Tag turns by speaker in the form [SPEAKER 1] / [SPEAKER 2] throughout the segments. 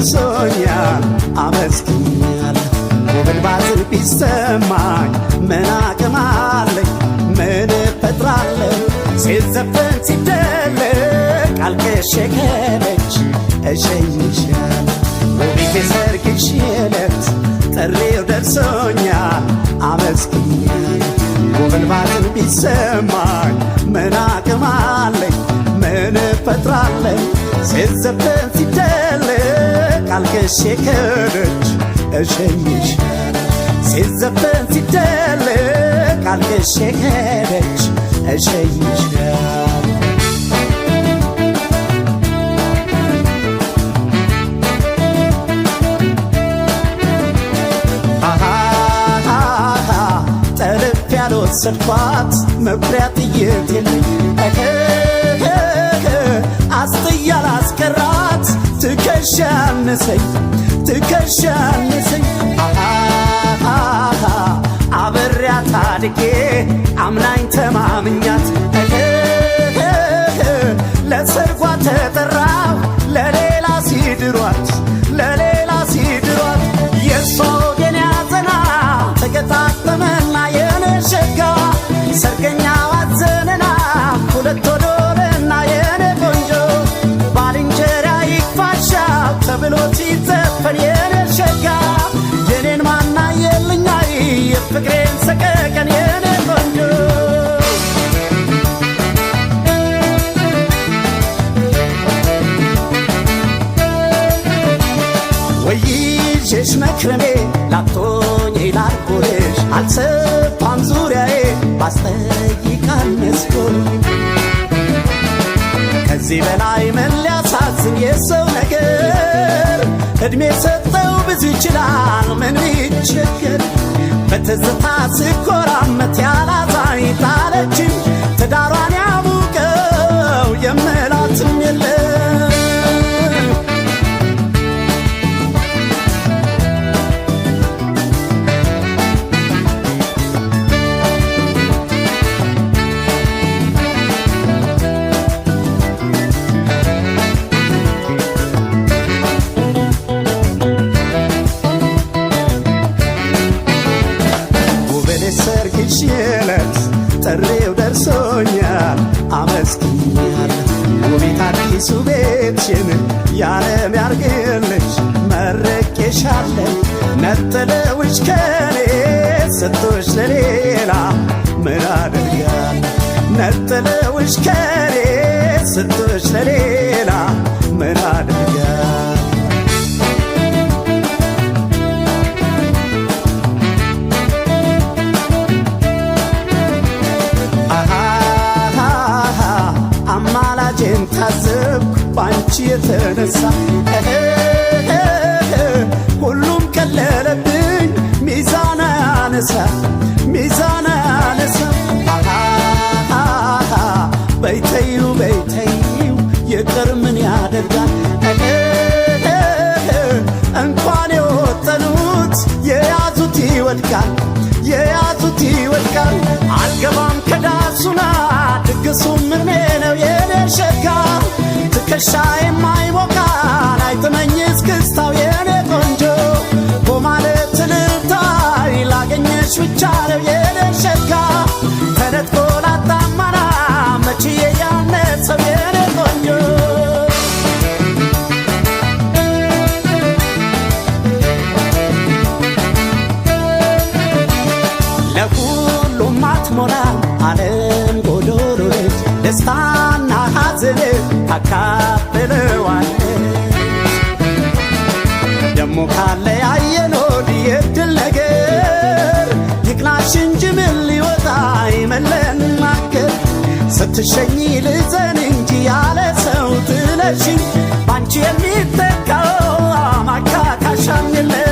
[SPEAKER 1] ደርሶኛል አመስግኛል። ውብን ባዝን ቢሰማኝ ምን አቅም አለኝ ምን እፈጥራለሁ? ሲዘፈን ሲደለቅ አልቅሼ ከደጅ እሸኝሻለሁ። ውቢቴ ሰርግሽ ዕለት ጥሪው ደርሶኛል አመስግኛል። ውብን ባዝን ቢሰማኝ ምን አቅም አለኝ ምን እፈጥራለሁ? ሲዘፈን ሲደለቅ አልቅሼ ከደጅ እሸኝሻለሁ። ሲዘፈን ሲደለቅ አልቅሼ ከደጅ እሸኝሻለሁ። አሃሃሃ ጠልፍ ያልወሰድኳት መኩሪያ ጥይት የለኝ እህህ አስጥያ ላስቀራት ትከሻ አነሰኝ ትከሻ አነሰኝ። አሃሃሃ አብሬያት አድጌ አምናኝ ተማምኛት እህህ ለሰርጓ ተጠራሁ ለሌላ ሲድሯት ለሌላ ሲድሯት የእሷ ወገን ያዘና ተገጣጠመና የኔ ሸጋ ሰርገኛው አዘነና ሁለት ወዶልና የኔ ቆንጆ ባልንጀራ ይክፋሻው ተብሎ ሲዘፈን የኔ ሸጋ የኔን ማና የልኛይ የፍቅሬን ሰቀቀን የኔ ቆንጆ። ወይዤሽ መክረሜ ላቶኝ ላርጎልሽ አልሰፋም ዙሪያዬ ባስጠይቃል መስሎኝ። ከዚህ በላይ ምን ሊያሳዝን የሰው ነገር ዕድሜ ሰጠው ብዙ ይችላል ምን ቢቸገር። በትዝታ ስኮራመት ያላዛኝ ጣለችኝ ትዳሯን ያሙቀው የምላትም የለም። ውብን ሰርግሽ ዕለት ጥሪው ደርሶኛል አመስግኛል። ውቢት አዲሱ ቤትሽን ያለም ያርግልሽ መርቄሻለሁ። ነጥለውሽ ከኔ ሰጥቶሽ ለሌላ ምን አደርጋለሁ? ነጥለውሽ ከኔ ሰጥቶሽ ለሌላ ምን አደርጋለሁ? አሃሃሃ አማላጄን ታዘብኩ ባንቺ የተነሳ እህህ ሁሉም ቀለለብኝ ሚዛን አያነሳ ሚዛን አያነሳ። አሃሃሃ በይተዩ በይተዩ ይቅር ምን ያደርጋል እህህ እንኳን የወጠኑት የያዙት ይወድቃል የያዙት ይወድቃል። አልገባም ከዳሱና ድግሱ ምርሜ ነው የኔ ሸጋ ትከሻ የማይሞቃን አይጥመኝ እስክስታው የኔ ቆንጆ በማለት እልልታይ ላገኘሽ ብቻ ነው የኔ ሸጋ ተነጥቆ ላጣማና መችዬ ያነሰው የኔ ቆንጆ። ለሁሉም አትሞላ ዓለም ጎዶሎ ነች፣ ደስታና ሐዘን ታካፍለዋለች። ደሞ ካለ ያየኖድ የድል ነገር ይቅናሽ እንጂ ምን ሊወጣ ይመለናገር። ስትሸኝ ልዘን እንጂ ያለ ሰው ጥለሽኝ ባንቺ የሚተካው ማካካሻም የለም።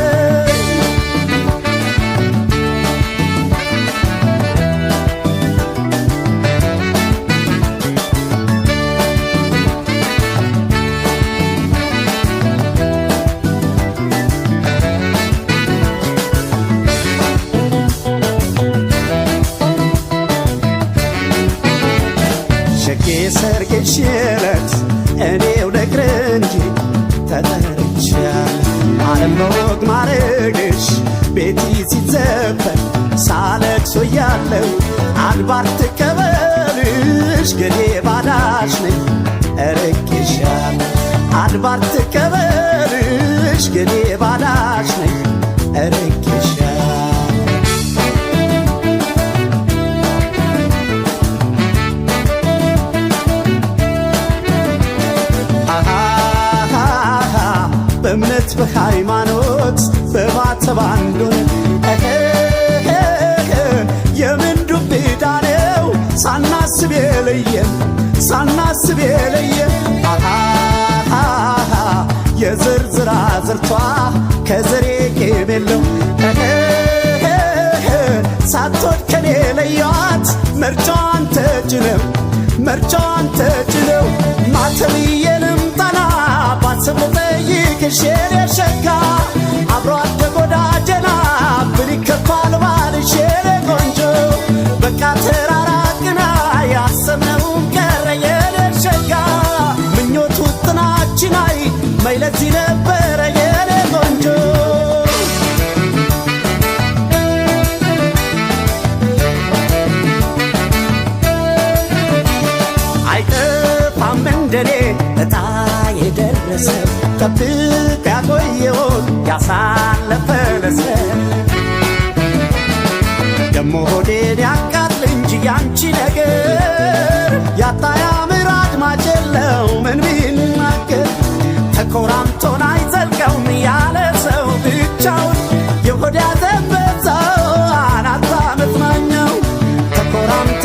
[SPEAKER 1] ሸጌ ሰርግሽ ዕለት እኔው ነግር አድባር ትቀበልሽ ገኔ ባዳሽ ነኝ እርቄሻል አድባር ትቀበልሽ ገኔ ባዳሽ ነኝ እርቄሻል። አሃሃሃ በእምነት በሃይማኖት በማተብ አንድ ሆነን የምን ዱብ ዕዳ ነው ሳናስብ የለየን ሳናስብ የለየን አሃሃሃ የዝርዝር አዝርቷ ከዘሬ ቂም የለው ሳትወድ ከኔ ለያት መርጫዋን ተጭነው መርጫዋን ተጭነው ማተብዬንም ጠና ባስብ ልጠይቅሽ የኔ ሸጋ አብሮ አደግ ወዳጀና ብል ይከፋል ባልሽ የኔ ቆንጆ በቃ ተራራቅና ያሰብነውም ቀረ የኔ ሸጋ ምኞቱ ጥናችን አይ መይለዚህ ነበረ የኔ ቆንጆ። አይጠፋም እንደኔ እጣ የደረሰው ጠብቅ ያቆየውን ያሳለፈ ለሰው ደሞ ሆዴን ያቃጥል እንጂ ያንቺ ነገር ያጣ ያምር አድማጭ የለው ምን ቢናገር ተኮራምቶን አይዘልቀውም ያለ ሰው ብቻውን የሆድ ያዘንበዛው አናታ መጽናኛው ተኮራምቶን